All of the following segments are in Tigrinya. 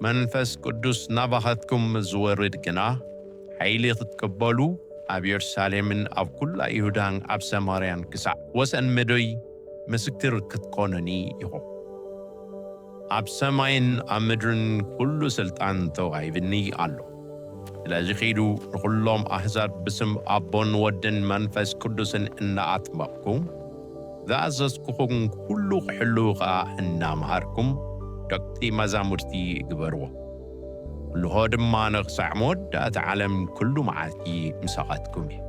መንፈስ ቅዱስ ናባኻትኩም ምስ ዝወርድ ግና፣ ሓይሊ ክትቀበሉ፣ ኣብ የሩሳሌምን ኣብ ኩላ ይሁዳን ኣብ ሰማርያን ክሳዕ ወሰን ምድሪ ምስክር ክትኮኑኒ ኢኹም። ኣብ ሰማይን ኣብ ምድርን ኩሉ ስልጣን ተዋሂብኒ ኣሎ። ስለዚ ኺዱ፣ ንኹሎም ኣህዛብ ብስም ኣቦን ወድን መንፈስ ቅዱስን እናኣጥመቕኩም፣ ዝኣዘዝኩኹም ኩሉ ክሕልዉ ኸኣ እናምሃርኩም ደቂ መዛሙርቲ ግበርዎ። እንሆ ድማ፣ ኣነ ክሳዕ መወዳእታ ዓለም ኩሉ መዓልቲ ምሳኻትኩም እየ።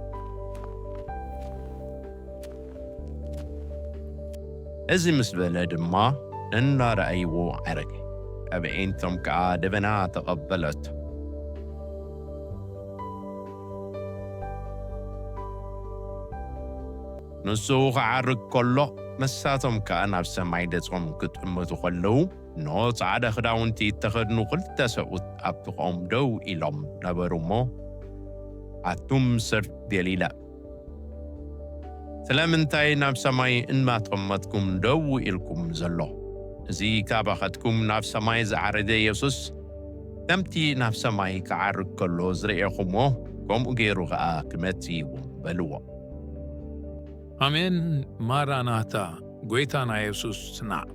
እዚ ምስ በለ ድማ፣ እናረኣይዎ ዓረገ። ኣብ ኣዒንቶም ከኣ ደበና ተቐበለቶ። ንሱ ክዓርግ ከሎ፣ ንሳቶም ከኣ ናብ ሰማይ ገጾም ክጥምቱ ከለዉ፣ እንሆ፣ ጻዕዳ ክዳውንቲ እተኸድኑ ክልተ ሰብኡት ኣብ ጥቓኦም ደው ኢሎም ነበሩ እሞ፣ ኣቱም ሰብ ገሊላ፣ ስለምንታይ ናብ ሰማይ እናጠመትኩም ደው ኢልኩም ዘሎ? እዚ ካባኻትኩም ናብ ሰማይ ዝዓረገ የሱስ፣ ከምቲ ናብ ሰማይ ክዓርግ ከሎ ዝረኤኹምዎ፣ ከምኡ ገይሩ ኸኣ ክመጽእ እዩ በልዎ። ኣሜን። ማራናታ፣ ጐይታና የሱስ ጽናዕ።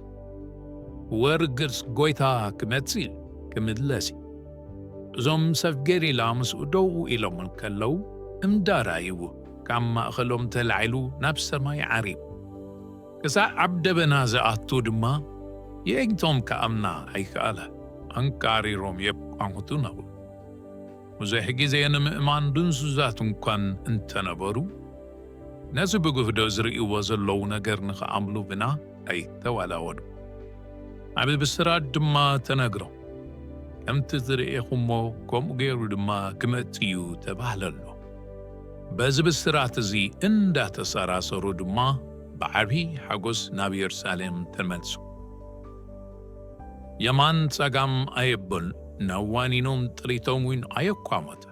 ወርግጽ ጐይታ ክመጽእ እዩ፣ ክምለስ እዩ። እዞም ሰብ ገሊላ ምስኡ ደው ኢሎም እንከለዉ፣ እምዳ ራእይዎ፣ ካብ ማእከሎም ተላዒሉ ናብ ሰማይ ዓሪጉ። ክሳዕ ኣብ ደበና ዝኣቱ ድማ፣ የእግቶም ክኣምና ኣይከኣለ። ኣንቃሪሮም የቋምቱ ነበሩ። ብዙሕ ግዜ ንምእማን ድንዙዛት እንኳን እንተነበሩ፣ ነዚ ብግህዶ ዝርእይዎ ዘለዉ ነገር ንኽኣምኑ ግና ኣይተዋላወሉ። ዓቢ ብስራት ድማ ተነግሮም። ከምቲ ዝረኤኹሞ፣ ከምኡ ገይሩ ድማ ክመጽእ እዩ ተባህለሎ። በዚ ብስራት እዚ እንዳተሰራሰሩ ድማ፣ ብዓቢ ሓጎስ ናብ የሩሳሌም ተመልሱ። የማን ጸጋም ኣየበሉ፣ ነዋኒኖም ጥሪቶም እውን ኣየኳመቱ።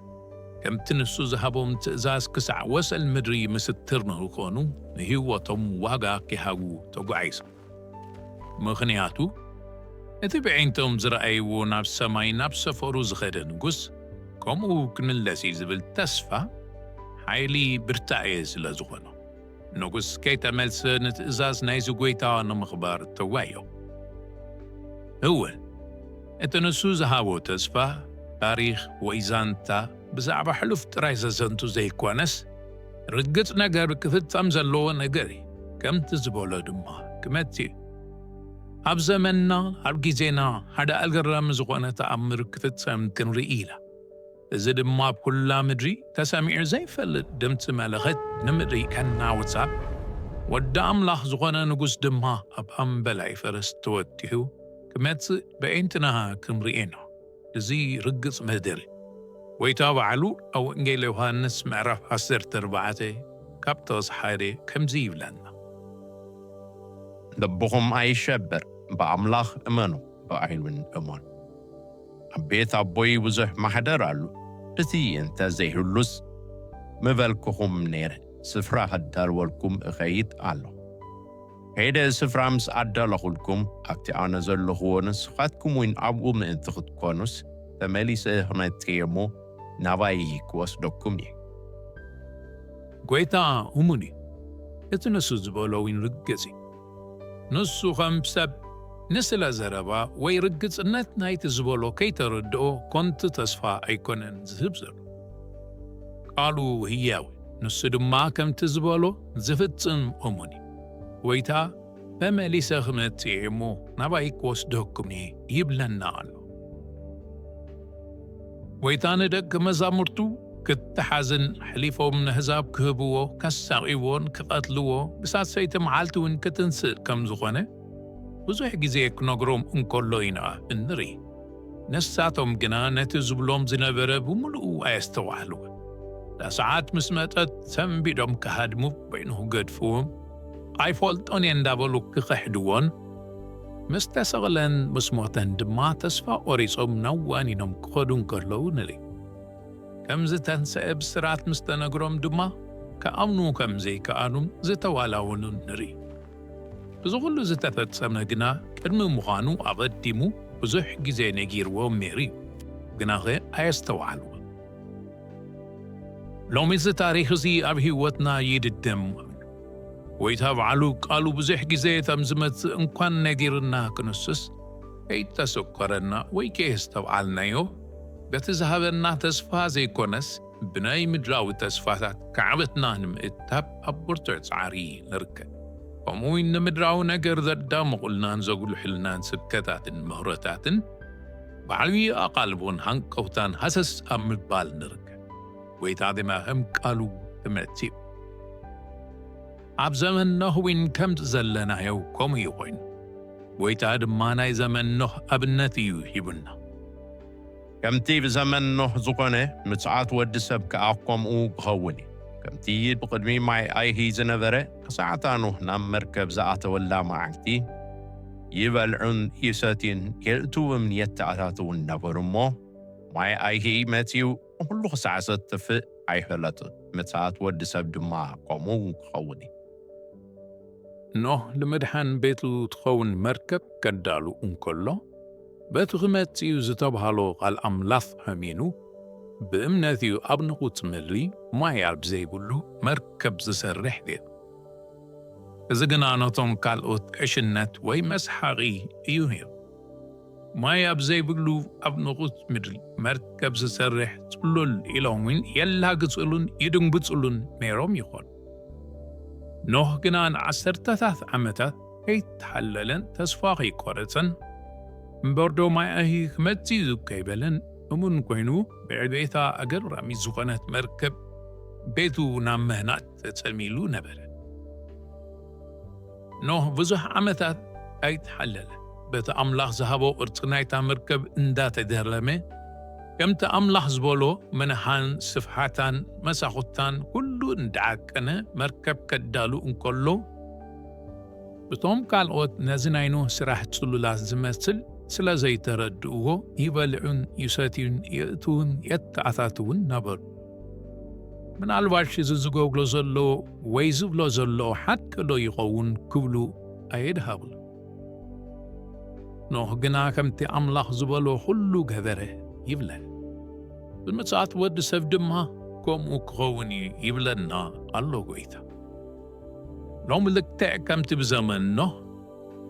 ከምቲ ንሱ ዝሃቦም ትእዛዝ ክሳዕ ወሰን ምድሪ ምስክር ንኽኾኑ፣ ንህይወቶም ዋጋ ኪሃቡ ተጓዒዞም። ምኽንያቱ፣ እቲ ብዒንቶም ዝረኣይዎ ናብ ሰማይ ናብ ሰፈሩ ዝኸደ ንጉስ፣ ከምኡ ክምለስ እዩ ዝብል ተስፋ፣ ሓይሊ ብርታዐ ስለ ዝኾኖ። ንጉስ ከይተመልሰ ንትእዛዝ ናይዚ ጐይታ ንምኽባር ተጓዮ። እውን፣ እቲ ንሱ ዝሃቦ ተስፋ፣ ታሪኽ ወይ ዛንታ ብዛዕባ ሕሉፍ ጥራይ ዘዘንቱ ዘይኮነስ፣ ርግጽ ነገር ክፍጸም ዘለዎ ነገር እዩ። ከምቲ ዝበሎ ድማ ክመጽእ እዩ። ኣብ ዘመንና፣ ኣብ ግዜና፣ ሓደ ኣገራሚ ዝኾነ ተኣምር ክፍጸም ክንርኢ ኢና። እዚ ድማ ኣብ ኩላ ምድሪ ተሰሚዑ ዘይፈልጥ ድምጺ መለኸት ንምድሪ ከናውጻ፣ ወዲ ኣምላኽ ዝኾነ ንጉስ ድማ ኣብ ኣምበላይ ፈረስ ተወጢሑ ክመጽእ በዒንትና ክንርኢ ኢና። እዚ ርግጽ መደር እዩ። ጐይታ ባዕሉ ኣብ ወንጌል ዮሃንስ ምዕራፍ ዓሰርተ ኣርባዕተ ካብ ጥቕሲ ሓደ ከምዚ ይብለና። ልብኹም ኣይሸበር፣ ብኣምላኽ እመኑ፣ ብኣይ እውን እመኑ። ኣብ ቤት ኣቦይ ብዙሕ ማሕደር ኣሎ። እቲ እንተ ዘይህሉስ ምበልኩኹም ነይረ፣ ስፍራ ከዳልወልኩም እኸይድ ኣለኹ። ከይደ ስፍራ ምስ ኣዳለኹልኩም፣ ኣብቲ ኣነ ዘለኹዎ ንስኻትኩም እውን ኣብኡ ምእንቲ ክትኮኑስ፣ ተመሊሰ ክመጽእ እየ እሞ፣ ናባይ ክወስደኩም እየ። ጐይታ እሙን እዩ። እቲ ንሱ ዝበሎ እውን ርግጽ እዩ። ንሱ ከም ሰብ ንስለ ዘረባ ወይ ርግጽነት ናይቲ ዝበሎ ከይተረድኦ፣ ኮንቱ ተስፋ ኣይኮነን ዝህብ ዘሎ። ቃሉ ህያው እዩ። ንሱ ድማ ከምቲ ዝበሎ ዝፍጽም እሙን እዩ። ጐይታ፣ ተመሊሰ ክመጽእ እየ እሞ፣ ናባይ ክወስደኩም እየ ይብለና ኣሎ። ጐይታ ንደቂ መዛሙርቱ ክተሓዝን ኣሕሊፎም ንኣህዛብ ክህብዎ፣ ከሳቕይዎን ክቐትልዎ፣ ብሳልሰይቲ መዓልቲ እውን ክትንስእ ከም ዝኾነ ብዙሕ ግዜ ክነግሮም እንከሎ ኢና እንርኢ። ንሳቶም ግና ነቲ ዝብሎም ዝነበረ ብምሉኡ ኣየስተዋህልዎን። እታ ሰዓት ምስ መጸት ሰንቢዶም ክሃድሙ በይኑ ክገድፍዎም፣ ኣይፈልጦን እየ እንዳበሉ ክኽሕድዎን፣ ምስ ተሰቕለን ምስ ሞተን ድማ ተስፋ ቆሪጾም ነዋኒኖም ክኸዱ እንከለዉ ንርኢ። ከም ዝተንስአ ብስራት ምስ ተነግሮም ድማ ክኣምኑ ከም ዘይከኣሉን ዝተዋላወሉን ንርኢ። እዚ ኩሉ ዝተፈጸመ ግና ቅድሚ ምዃኑ ኣቐዲሙ ብዙሕ ግዜ ነጊርዎም ነይሩ እዩ፣ ግናኸ ኣየስተውዓልዎን። ሎሚ እዚ ታሪኽ እዚ ኣብ ህይወትና ይድገም። ጎይታ ባዕሉ ቃሉ ብዙሕ ግዜ ከም ዝመጽእ እንኳን ነጊርና ክንሱስ፣ ከይተሰኮረና ወይ ከየስተውዓልናዮ፣ በቲ ዝሃበና ተስፋ ዘይኮነስ፣ ብናይ ምድራዊ ተስፋታት ካዕበትና ንምእካብ ኣብ ብርቱዕ ጻዕሪ ንርከብ። ከምኡ እውን ንምድራዊ ነገር ዘዳምቑልናን ዘጉልሑልናን ስብከታትን ምህሮታትን ብዓብዪ ኣቓልቦን ሃንቀውታን ሃሰስ ኣብ ምባል ንርከብ። ጎይታ ድማ ከም ቃሉ ክመጽእ እዩ። ኣብ ዘመን ኖህ እውን ከምዚ ዘለናዮ ከምኡ እዩ ኮይኑ። ጎይታ ድማ ናይ ዘመን ኖህ ኣብነት እዩ ሂቡና። ከምቲ ብዘመን ኖህ ዝኾነ፣ ምጽኣት ወዲ ሰብ ከኣ ከምኡ ክኸውን እዩ። ከምቲ ብቕድሚ ማይ ኣይሂ ዝነበረ፣ ክሳዕታ ኖህ ናብ መርከብ ዝኣተወላ መዓልቲ፣ ይበልዑን ይሰትዩን የእትውን የተኣታትውን ነበሩ እሞ፣ ማይ ኣይሂ መጺኡ ንኹሉ ክሳዕ ዘጥፍእ ኣይፈለጡን። ምጽኣት ወዲ ሰብ ድማ ከምኡ ክኸውን እዩ። ኖህ ንምድሓን ቤቱ ትኸውን መርከብ ከዳሉ እንከሎ፣ በቲ ክመጽእ እዩ ዝተብሃሎ ቃል ኣምላኽ ኣሚኑ፣ ብእምነት እዩ ኣብ ንቑጽ ምድሪ ማይ ኣብ ዘይብሉ መርከብ ዝሰርሕ ነይሩ። እዚ ግና ነቶም ካልኦት ዕሽነት ወይ መስሓቒ እዩ ነይሩ። ማይ ኣብ ዘይብሉ ኣብ ንቑጽ ምድሪ መርከብ ዝሰርሕ ጽሉል ኢሎም እውን የላግጽሉን ይድንግጽሉን ነይሮም ይኾኑ። ኖህ ግና ንዓሰርተታት ዓመታት ከይተሓለለን ተስፋ ከይቆረጸን፣ እምበርዶ ማይ ኣይሂ ክመጽእ እዩ ከይበለን እሙን ኮይኑ፣ ብዕቤታ ኣገራሚ ዝኾነት መርከብ ቤቱ ናብ ምህናጽ ተጸሚሉ ነበረ። ኖህ ብዙሕ ዓመታት ኣይተሓለለን። በቲ ኣምላኽ ዝሃቦ ቅርጺ ናይታ መርከብ እንዳተደረመ፣ ከምቲ ኣምላኽ ዝበሎ ምንሃን፣ ስፍሓታን መሳኹታን ኩሉ እንዳዓቀነ መርከብ ከዳሉ እንከሎ፣ እቶም ካልኦት ነዚ ናይ ኖህ ስራሕ ጽሉላት ዝመስል ስለ ዘይተረድእዎ፣ ይበልዑን ይሰትዩን የእትውን የተኣታትውን ነበሩ። ምናልባሽ እዚ ዝገብሮ ዘሎ ወይ ዝብሎ ዘሎ ሓቂ ዶ ይኸውን ክብሉ ኣየድሃቡን። ኖህ ግና ከምቲ ኣምላኽ ዝበሎ ኩሉ ገበረ ይብለን። ብምጽኣት ወዲ ሰብ ድማ ከምኡ ክኸውን እዩ ይብለና ኣሎ ጎይታ። ሎሚ ልክዕ ከምቲ ብዘመን ኖህ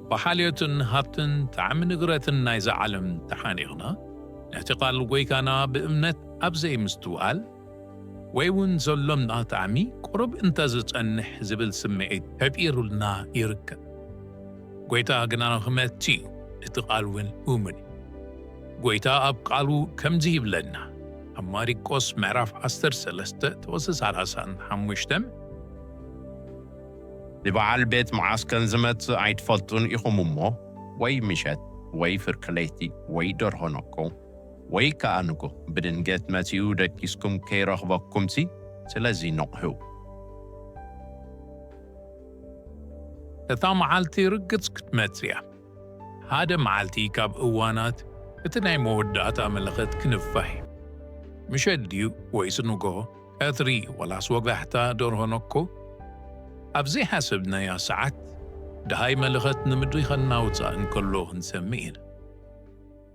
ብሓልዮትን ሃብትን ጣዕሚ ንግረትን ናይዛ ዓለም ተሓኒቕና፣ ነቲ ቃል ጎይታና ብእምነት ኣብ ዘይምስትውዓል፣ ወይ እውን ዘሎና ጣዕሚ ቁሩብ እንተ ዝጸንሕ ዝብል ስምዒት ተጢሩልና ይርከብ። ጎይታ ግና ክመጽእ እዩ፣ እቲ ቃል እውን እሙን እዩ። ጎይታ ኣብ ቃሉ ከምዚ ይብለና፣ ኣብ ማሪቆስ ምዕራፍ ዓሰርተ ሰለስተ ተወሰ ሰላሳን ሓሙሽተን፣ ንበዓል ቤት መዓስ ከም ዝመጽእ ኣይትፈልጡን ኢኹም እሞ፣ ወይ ምሸት፣ ወይ ፍርቂ ለይቲ፣ ወይ ደርሆ ነኮ፣ ወይ ከኣ ንጎ፣ ብድንገት መጺኡ ደቂስኩም ከይረኽበኩምሲ፣ ስለዚ ንቕሑ። እታ መዓልቲ ርግጽ ክትመጽእ እያ። ሓደ መዓልቲ ካብ እዋናት እቲ ናይ መወዳእታ መለኸት ክንፋሕ እዩ። ምሸት ድዩ ወይስ ንጎ፣ ቀትሪ ወላስ ወጋሕታ ደርሆ ነኮ? ኣብ ዘይሓሰብናያ ሰዓት፣ ደሃይ መለኸት ንምድሪ ከናውጻ እንከሎ ክንሰምዕ ኢና።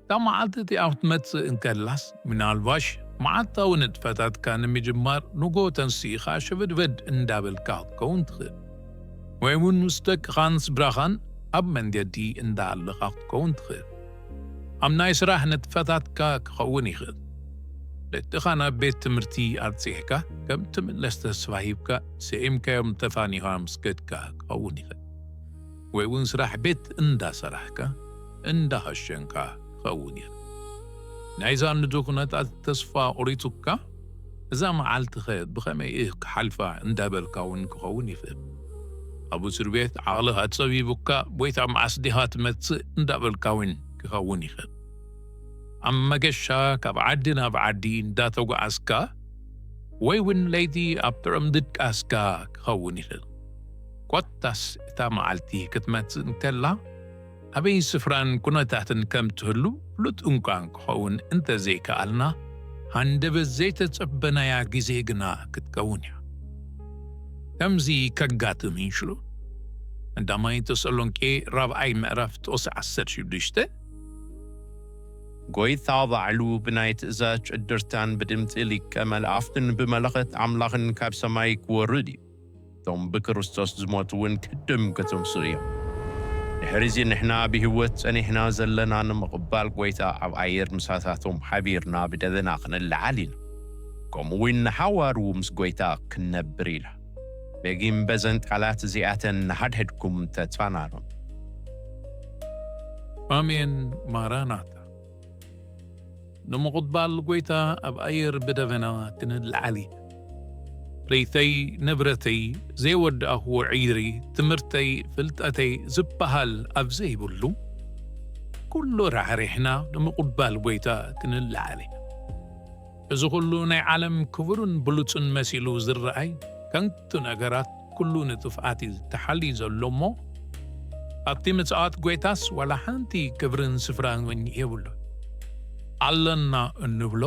እታ መዓልቲ እቲኣ ክትመጽእ እንከላስ፣ ምናልባሽ መዓልታዊ ንጥፈታትካ ንምጅማር ንጎ ተንሲእኻ ሸበድበድ እንዳበልካ ክትከውን ትኽእል። ወይ እውን ምስ ደቅኻን ስድራኻን ኣብ መንገዲ እንዳሃለኻ ክትከውን ትኽእል። ኣብ ናይ ስራሕ ንጥፈታትካ ክኸውን ይኽእል። ደቅኻ ናብ ቤት ትምህርቲ ኣብጺሕካ ከም ትምለስ ተስፋ ሂብካ፣ ስዒምካዮም ተፋኒኻ ምስ ከድካ ክኸውን ይኽእል። ወይ እውን ስራሕ ቤት እንዳሰራሕካ፣ እንዳኸሸንካ ክኸውን ይኽእል። ናይዛ ንዶ ኩነታት ተስፋ ቁሪጹካ? እዛ መዓልቲኸ ብኸመይ እየ ክሓልፋ እንዳበልካ እውን ክኸውን ይኽእል። ኣብ እስር ቤት ዓቕልኻ ጸቢቡካ፣ ጎይታ መዓስ ዲኻ ትመጽእ እንዳበልካ እውን ክኸውን ይኽእል። ኣብ መገሻ ካብ ዓዲ ናብ ዓዲ እንዳተጓዓዝካ፣ ወይ እውን ለይቲ ኣብ ጥዑም ድቃስካ ክኸውን ይኽእል። ኮታስ እታ መዓልቲ ክትመጽእ እንከላ፣ ኣበይ ስፍራን ኩነታትን ከም ትህሉ ፍሉጥ እንኳ እንክኸውን እንተዘይከኣልና፣ ሃንደበት ዘይተጸበናያ ግዜ ግና ክትከውን እያ። ከምዚ ከጋጥም ይንሽሉ። ቀዳማይ ተሰሎንቄ ራብዓይ ምዕራፍ ጥቕሲ ዓሰርተ ሽዱሽተ፣ ጎይታ ባዕሉ ብናይ ትእዛዝ ጭድርታን ብድምጺ ሊቀ መላእኽትን ብመለኸት ኣምላኽን ካብ ሰማይ ክወርድ እዩ። እቶም ብክርስቶስ ዝሞቱ እውን ቅድም ክትንስኡ እዮም። ድሕሪዚ ንሕና ብህይወት ጸኒሕና ዘለና ንምቕባል ጎይታ ኣብ ኣየር ምሳታቶም ሓቢርና ብደበና ክንለዓል ኢና። ከምኡ እውን ንሓዋሩ ምስ ጎይታ ክንነብር ኢና። ደጊም በዘን ቃላት እዚኣተን ንሓድሕድኩም ተጸናኑ። ኣሜን። ማራናታ። ንምቕባል ጎይታ ኣብ ኣየር ብደበና ክንለዓል ኢና። ፍልይተይ፣ ንብረተይ፣ ዘይወዳእኽዎ ዒሪ፣ ትምህርተይ፣ ፍልጠተይ ዝበሃል ኣብ ዘይብሉ፣ ኩሉ ራሕሪሕና ንምቕባል ጎይታ ክንለዓል ኢና። እዚ ኩሉ ናይ ዓለም ክቡርን ብሉጽን መሲሉ ዝረኣይ ከንቱ ነገራት ኩሉ ንጥፍኣት እዩ ተሓልዩ ዘሎ እሞ፣ ኣብቲ ምጽኣት ጎይታስ ዋላ ሓንቲ ክብርን ስፍራን እውን የብሉ። ኣለና እንብሎ፣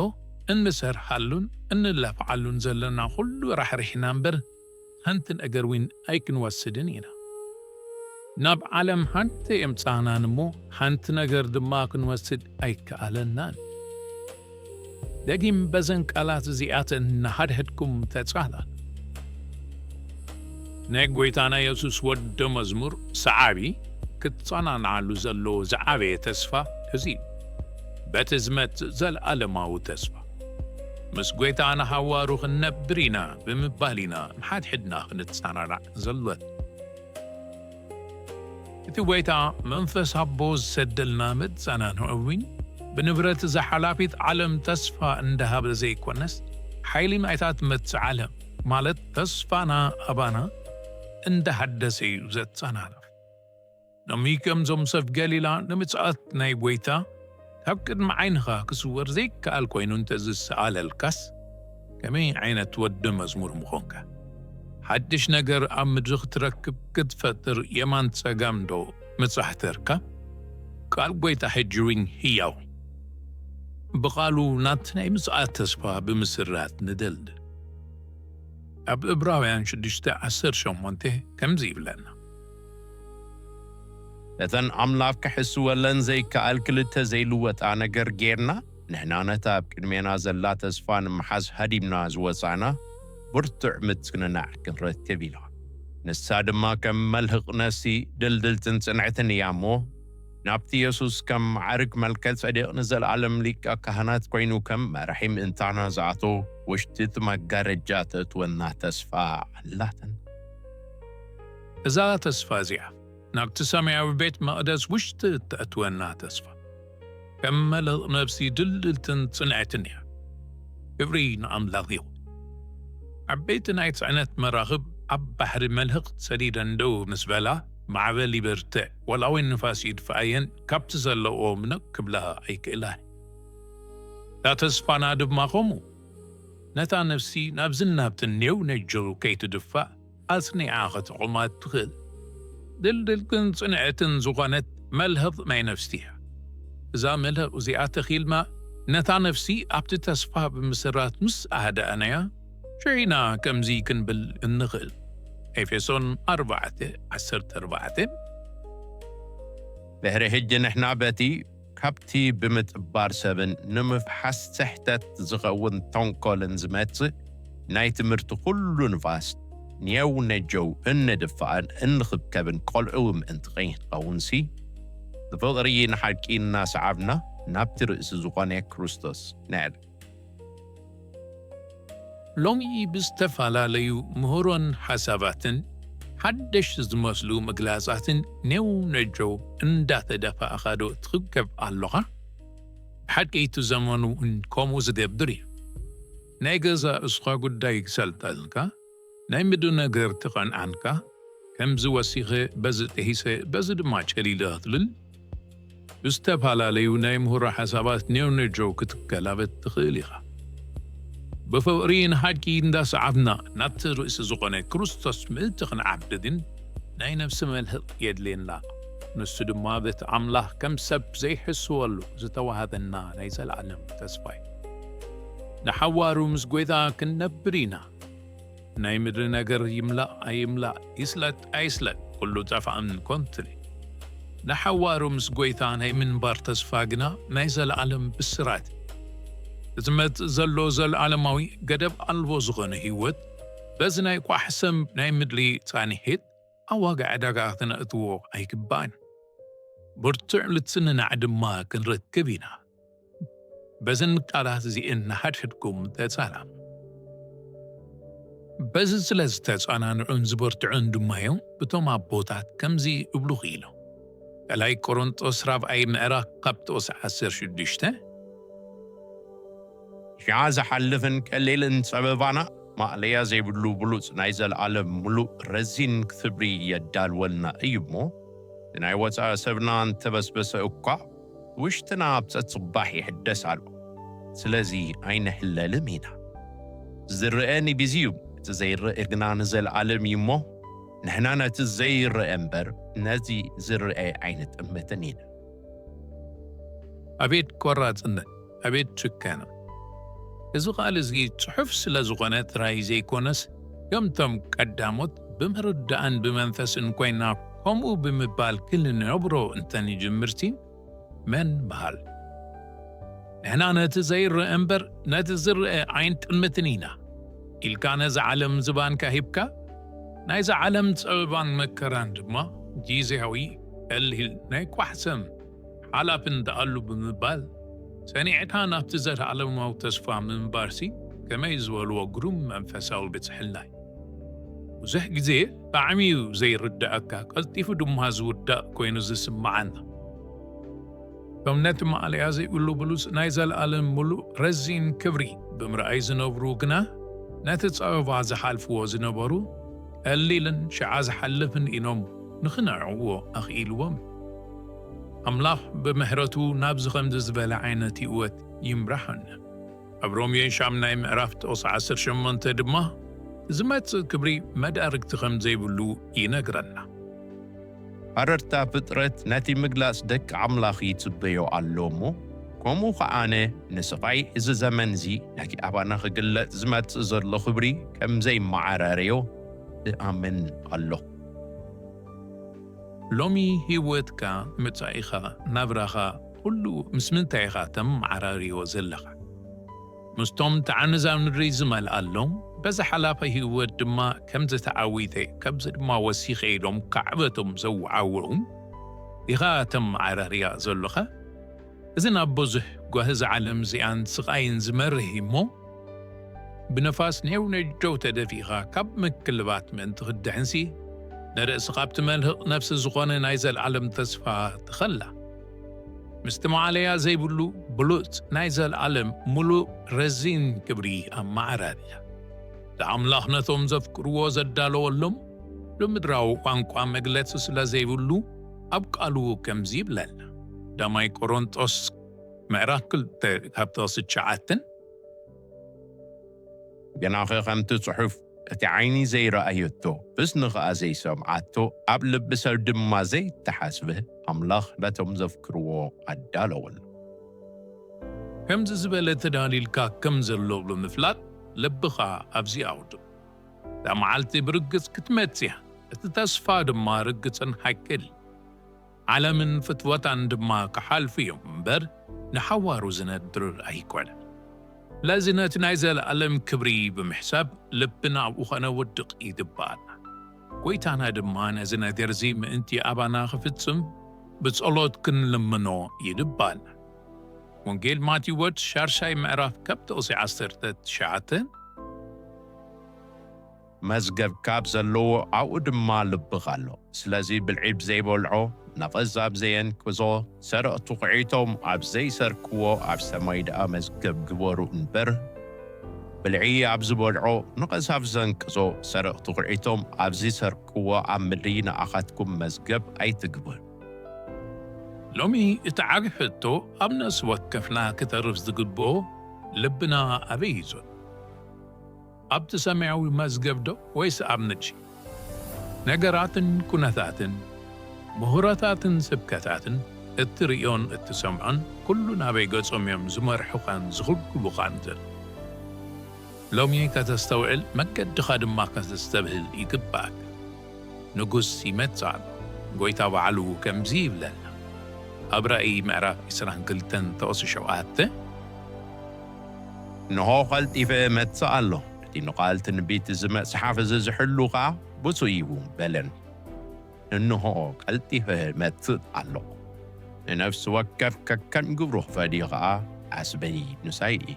እንሰርሓሉን እንለፍዓሉን ዘለና ኩሉ ራሕሪሕና እምበር፣ ሓንቲ ነገር እውን ኣይክንወስድን ኢና። ናብ ዓለም ሓንቲ የምጻእናን እሞ፣ ሓንቲ ነገር ድማ ክንወስድ ኣይከኣለናን። ደጊም በዘን ቃላት እዚኣተን ንሓድሕድኩም ተጻላል። ናይ ጎይታና የሱስ ወዲ መዝሙር ሰዓቢ ክትጸናንዓሉ ዘለዎ ዝዓበየ ተስፋ እዚ እዩ። በቲ ዝመጽእ ዘለኣለማዊ ተስፋ፣ ምስ ጎይታ ንሓዋሩ ክንነብር ኢና ብምባል ኢና ንሓድሕድና ክንጸናናዕ ዘሎና። እቲ ጎይታ መንፈስ ኣቦ ዝሰደልና መጸናንዒ እውን ብንብረት እዛ ሓላፊት ዓለም ተስፋ እንዳሃበ ዘይኮነስ፣ ሓይሊ ናይታ ትመጽእ ዓለም፣ ማለት ተስፋና ኣባና እንዳሃደሰ እዩ ዘጸናንዕ። ሎሚ ከምዞም ሰብ ገሊላ ንምጽኣት ናይ ጎይታ ካብ ቅድሚ ዓይንኻ ክስወር ዘይከኣል ኮይኑ እንተ ዝሰኣለልካስ፣ ከመይ ዓይነት ወዲ መዝሙር ምኾንካ? ሓድሽ ነገር ኣብ ምድሪ ክትረክብ ክትፈጥር የማን ጸጋም ዶ ምጻሕተርካ? ቃል ጎይታ ሕጂ እውን ህያው። ብቓሉ ናቲ ናይ ምጽኣት ተስፋ ብምስራት ንደልድል። ኣብ እብራውያን ሽዱሽተ ዓሰርተ ሸሞንተ ከምዚ ይብለና። ነተን ኣምላኽ ክሕስወለን ዘይከኣል ክልተ ዘይልወጣ ነገር ጌርና፣ ንሕና ነታ ኣብ ቅድሜና ዘላ ተስፋ ንምሓዝ ሃዲምና ዝወጻእና ብርቱዕ ምጽንናዕ ክንረክብ ኢና። ንሳ ድማ ከም መልህቕ ነፍሲ ድልድልትን ጽንዕትን እያ እሞ፣ ናብቲ የሱስ ከም ማዕርግ መልከ ጸዴቕ ንዘለኣለም ሊቀ ካህናት ኮይኑ ከም መራሒ ምእንታና ዝኣቶ ውሽጢ እቲ መጋረጃ ተእትወና ተስፋ ኣላትን። እዛ ተስፋ እዚኣ ናብቲ ሰማያዊ ቤት መቕደስ ውሽጢ እተእትወና ተስፋ፣ ከም መልህቕ ነፍሲ ድልድልትን ጽንዕትን እያ። ክብሪ ንኣምላኽ ይኹን። ዓበይቲ ናይ ጽዕነት መራኽብ ኣብ ባሕሪ መልህቕ ሰዲደን ደው ምስ በላ፣ ማዕበል ይበርትዕ፣ ወላ እውን ንፋስ ይድፍኣየን፣ ካብቲ ዘለኦ ምንቕ ክብላ ኣይክእላን። እታ ተስፋና ድማ ከምኡ፣ ነታ ነፍሲ ናብዝን ናብትን ኔው ነጀው ከይትድፋእ ኣጽኒዓ ከተቑማ እትኽእል ድልድልትን ጽንዕትን ዝኾነት መልህቕ ናይ ነፍሲ እያ። እዛ መልህቕ እዚኣ ተኺልና፣ ነታ ነፍሲ ኣብቲ ተስፋ ብምስራት ምስ ኣህደኣናያ፣ ሽዒና ከምዚ ክንብል እንኽእል። ኤፌሶን ኣርባዕተ ዓሰርተ ኣርባዕተ። ድሕሪ ሕጂ ንሕና በቲ ካብቲ ብምጥባር ሰብን ንምፍሓስ ስሕተት ዝኸውን ተንኮልን ዝመጽእ ናይ ትምህርቲ ኩሉ ንፋስ ኔው ነጀው እንድፋእን እንኽብከብን ቆልዑ ምእንቲ ከይንኸውንሲ፣ ብፍቕሪ ንሓቂ እናሰዓብና ናብቲ ርእሲ ዝኾነ ክርስቶስ ንዕለ። ሎሚ ብዝተፈላለዩ ምህሮን ሓሳባትን ሓደሽቲ ዝመስሉ ምግላጻትን ኔው ነጀው እንዳተደፋእኻ ዶ ትኽከብ ኣሎኻ? ብሓቂ እቲ ዘመኑ እውን ከምኡ ዝገብር እዩ። ናይ ገዛ እስኻ ጉዳይ ክሰልጠልካ፣ ናይ ምድሪ ነገር ትቐንዓንካ፣ ከምዚ ወሲኸ፣ በዚ ጥሂሰ፣ በዚ ድማ ጨሊለ ክትብል፣ ብዝተፈላለዩ ናይ ምህሮ ሓሳባት ኔው ነጀው ክትገላበጥ ትኽእል ኢኻ። ብፍቕሪ ንሓቂ እንዳሰዓብና ናብቲ ርእሲ ዝኾነ ክርስቶስ ምእንቲ ክንዓቢ ግን ናይ ነፍሲ መልህቕ የድልየና። ንሱ ድማ በቲ ኣምላኽ ከም ሰብ ዘይሕስወሉ ዝተዋህበና ናይ ዘለኣለም ተስፋ እዩ። ንሓዋሩ ምስ ጐይታ ክንነብር ኢና። ናይ ምድሪ ነገር ይምላእ ኣይምላእ፣ ይስለጥ ኣይስለጥ፣ ኩሉ ጠፋእን ኮንትን እዩ። ንሓዋሩ ምስ ጐይታ ናይ ምንባር ተስፋ ግና ናይ ዘለኣለም ብስራት እዩ። ዝመጽእ ዘሎ ዘለኣለማዊ ገደብ ኣልቦ ዝኾነ ህይወት፣ በዚ ናይ ቋሕ ሰም ናይ ምድሪ ጻንሒት ኣብ ዋጋ ዕዳጋ ክነእትዎ ኣይግባእን። ብርቱዕ ልትንናዕ ድማ ክንረክብ ኢና። በዘን ቃላት እዚኤን ንሓድሕድኩም ተጻናኑ። በዚ ስለ ዝተጻናንዑን ዝበርትዑን ድማ እዮም እቶም ኣቦታት ከምዚ እብሉ ክኢሎም። ካልኣይ ቆሮንጦስ ራብዓይ ምዕራፍ ካብ ጥቕሲ ዓሰርተ ሽዱሽተ። ሽዓ ዝሓልፍን ቀሊልን ጸበባና ማእለያ ዘይብሉ ብሉጽ ናይ ዘለኣለም ምሉእ ረዚን ክብሪ የዳልወልና እዩ እሞ፣ እቲ ናይ ወጻኢ ሰብና እንተበስበሰ እኳ፣ ውሽጥና ኣብ ጸጽባሕ ይሕደስ ኣሎ። ስለዚ ኣይንሕለልም ኢና። ዝረአ ንግዜ እዩ፣ እቲ ዘይረአ ግና ንዘለኣለም እዩ እሞ፣ ንሕና ነቲ ዘይረአ እምበር ነዚ ዝረአ ኣይንጥምትን ኢና። ኣቤት ቆራጽነት! ኣቤት ጭከና! እዚ ቃል እዚ ጽሑፍ ስለ ዝኾነ ጥራይ ዘይኮነስ፣ ከምቶም ቀዳሞት ብምርዳእን ብመንፈስን ኮይና ከምኡ ብምባል ክንነብሮ እንተንጅምርቲ፣ መን በሃል? ንሕና ነቲ ዘይረአ እምበር ነቲ ዝረአ ኣይንጥምትን ኢና ኢልካ ነዚ ዓለም ዝባንካ ሂብካ፣ ናይዚ ዓለም ጸበባን መከራን ድማ ግዜያዊ፣ ቀሊል፣ ናይ ቋሕ ሰም ሓላፍን ደኣሉ ብምባል፣ ጸኒዕካ ናብቲ ዘለኣለማዊ ተስፋ ምንባርሲ ከመይ ዝበልዎ ግሩም መንፈሳዊ ብጽሕልና እዩ። ብዙሕ ግዜ ብጣዕሚ እዩ ዘይርድኣካ፣ ቀልጢፉ ድማ ዝውዳእ ኮይኑ ዝስምዓና። እቶም ነቲ ማእለያ ዘይብሉ ብሉጽ ናይ ዘለኣለም ምሉእ ረዚን ክብሪ ብምርኣይ ዝነብሩ ግና፣ ነቲ ጸበባ ዝሓልፍዎ ዝነበሩ ቀሊልን ሽዓ ዝሓልፍን ኢሎም ንኽንዕዎ ኣኽኢልዎም። ኣምላኽ ብምሕረቱ ናብዚ ኸምዚ ዝበለ ዓይነት ህይወት ይምራሕና። ኣብ ሮሜ ሻምናይ ምዕራፍ ጥቕሲ ዓሰርተ ሸሞንተ ድማ፣ ዝመጽእ ክብሪ መዳርግቲ ከም ዘይብሉ ይነግረና። ሃረርታ ፍጥረት ነቲ ምግላጽ ደቂ ኣምላኽ ይጽበዮ ኣሎ እሞ፣ ከምኡ ኸኣ ኣነ ንስቓይ እዚ ዘመን እዚ ነቲ ኣባና ክግለጽ ዝመጽእ ዘሎ ክብሪ ከም ዘይመዓራረዮ እኣምን ኣለኹ። ሎሚ ህይወትካ፣ መጻኢኻ፣ ናብራኻ፣ ኩሉ ምስ ምንታይ ኢኻ ተመዓራርዮ ዘለኻ? ምስቶም እቲ ዓንዛ ምድሪ ዝመልኣሎም፣ በዚ ሓላፊ ህይወት ድማ ከምዚ ተዓዊተ፣ ከምዚ ድማ ወሲኸ ኢሎም ካዕበቶም ዘወዓውዑ ኢኻ ተመዓራርያ ዘለኻ? እዚ ናብ ብዙሕ ጓሂ እዛ ዓለም እዚኣን ስቓይን ዝመርህ እዩ እሞ፣ ብነፋስ ኔው ነጀው ተደፊእኻ ካብ ምክልባት ምእንቲ ክትድሕንሲ፣ ንርእስኻ ኣብቲ መልህቕ ነፍሲ ዝኾነ ናይ ዘለኣለም ተስፋ ትኸላ። ምስቲ ማዕለያ ዘይብሉ ብሉጽ ናይ ዘለኣለም ምሉእ ረዚን ክብሪ ኣመዓራርያ። ንኣምላኽ ነቶም ዘፍቅርዎ ዘዳለወሎም፣ ብምድራዊ ቋንቋ መግለጺ ስለ ዘይብሉ፣ ኣብ ቃሉ ከምዚ ይብለና። ቀዳማይ ቆሮንጦስ ምዕራፍ ክልተ ካብ ጥቕሲ ትሽዓተን። ግናኸ ከምቲ ጽሑፍ፣ "እቲ ዓይኒ ዘይረኣየቶ፣ እዝኒ ኸኣ ዘይሰምዓቶ፣ ኣብ ልቢ ሰብ ድማ ዘይተሓስበ፣ ኣምላኽ ነቶም ዘፍቅርዎ ኣዳለወሉ." ከምዚ ዝበለ ተዳሊልካ ከም ዘሎ ብምፍላጥ፣ ልብኻ ኣብዚ ኣውድቕ። እታ መዓልቲ ብርግጽ ክትመጽእ እያ፣ እቲ ተስፋ ድማ ርግጽን ሓቅን እዩ። ዓለምን ፍትወታን ድማ ክሓልፉ እዮም እምበር፣ ንሓዋሩ ዝነብር ኣይኮነን። ስለዚ ነቲ ናይ ዘለኣለም ክብሪ ብምሕሳብ ልብና ኣብኡ ኸነውድቕ ይግብኣና። ጐይታና ድማ ነዚ ነገር እዚ ምእንቲ ኣባና ክፍጽም ብጸሎት ክንልምኖ ይግብኣና። ወንጌል ማቴዎስ ሻድሻይ ምዕራፍ ካብ ጥቕሲ ዓሰርተ ትሽዓተ። መዝገብካ ኣብ ዘለዎ ኣብኡ ድማ ልብኻ ኣሎ። ስለዚ ብልዒ ብዘይበልዖ፣ ነቐዝ ኣብ ዘየንቅዞ፣ ሰረቕቲ ኹዒቶም ኣብ ዘይሰርቅዎ ኣብ ሰማይ ደኣ መዝገብ ግበሩ እምበር፣ ብልዒ ኣብ ዝበልዖ፣ ነቐዝ ኣብ ዘንቅዞ፣ ሰረቕቲ ኹዒቶም ኣብ ዘይሰርቅዎ ኣብ ምድሪ ንኣኻትኩም መዝገብ ኣይትግበሩ። ሎሚ እቲ ዓቢ ሕቶ ኣብ ነፍሲ ወከፍና ክተርፍ ዝግብኦ፣ ልብና ኣበይ እዩ ዘሎ? ኣብቲ ሰማያዊ መዝገብ ዶ ወይስ ኣብ ምድሪ? ነገራትን ኩነታትን፣ ምሁራታትን ስብከታትን፣ እትርእዮን እትሰምዖን ኩሉ ናበይ ገጾም እዮም ዝመርሑኻን ዝኽልክሉኻን ዘሎ። ሎሚ ከተስተውዕል መገድኻ ድማ ከተስተብህል ይግባእካ። ንጉስ ይመጽእ ኣሎ። ጎይታ ባዕሉ ከምዚ ይብለና። ኣብ ራእይ ምዕራፍ ዕስራን ክልተን ጥቕሲ ሸውዓተ፣ እንሆ ቀልጢፈ እመጽእ ኣሎ፣ እቲ ንቓል ትንቢት እዚ መጽሓፍ እዚ ዝሕሉ ኸኣ ብፁዕ እዩ በለን። እንሆ ቀልጢፈ እመጽእ ኣለኹ፣ ንነፍሲ ወከፍ ከከም ግብሩ ክፈድዮ ኸኣ ሓስበይ ንሳይ እዩ።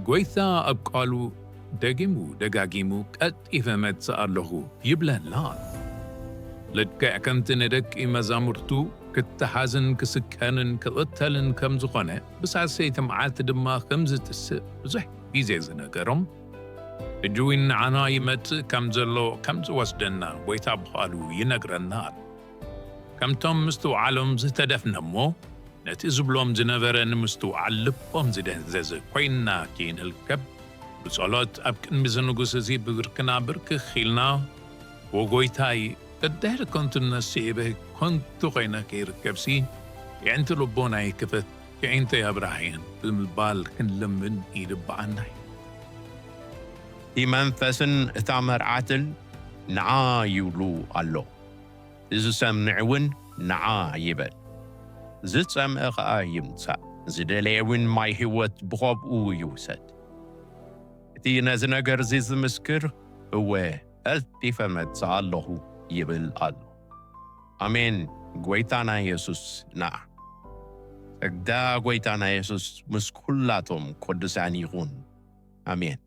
ጎይታ ኣብ ቃሉ ደጊሙ ደጋጊሙ ቀልጢፈ እመጽእ ኣለኹ ይብለና ኣሎ። ልክዕ ከምቲ ንደቂ መዛሙርቱ ክተሓዝን ክስቀልን ክቕተልን ከም ዝኾነ፣ ብሳልሰይቲ መዓልቲ ድማ ከም ዝትስእ ብዙሕ ግዜ ዝነገሮም፣ ሕጂ እውን ንዓና ይመጽእ ከም ዘሎ ከም ዝወስደና ጎይታ ብቓሉ ይነግረና ኣሎ። ከምቶም ምስትውዓሎም ዝተደፍነ እሞ ነቲ ዝብሎም ዝነበረ ንምስትውዓል ልቦም ዝደንዘዘ ኮይንና ከይንርከብ፣ ብጸሎት ኣብ ቅድሚ እዚ ንጉስ እዚ ብብርክና ብርክኽ ኢልና፣ "ወጎይታይ፣ ደድሕሪ ከንቱነት ስዒበ ከንቱ ኮይነ ከይርከብሲ፣ የዕንቲ ልቦናይ ክፈት፣ የዒንተይ ኣብርሃየን" ብምባል ክንልምን ይድብዓና እዩ። እቲ መንፈስን እታ መርዓትን ንዓ ይብሉ ኣሎ። ዝሰምዕ እውን ንዓ ይበል። ዝጸምአ ኸኣ ይምጻእ፣ ዝደለየ እውን ማይ ህይወት ብኸብኡ ይውሰድ። እቲ ነዚ ነገር እዚ ዝምስክር፣ እወ፣ ቀልጢፈ እመጽእ ኣለኹ ይብል ኣሎ። ኣሜን። ጎይታና የሱስ ንዓ። ጸጋ ጎይታና የሱስ ምስ ኩላቶም ቅዱሳን ይኹን። ኣሜን።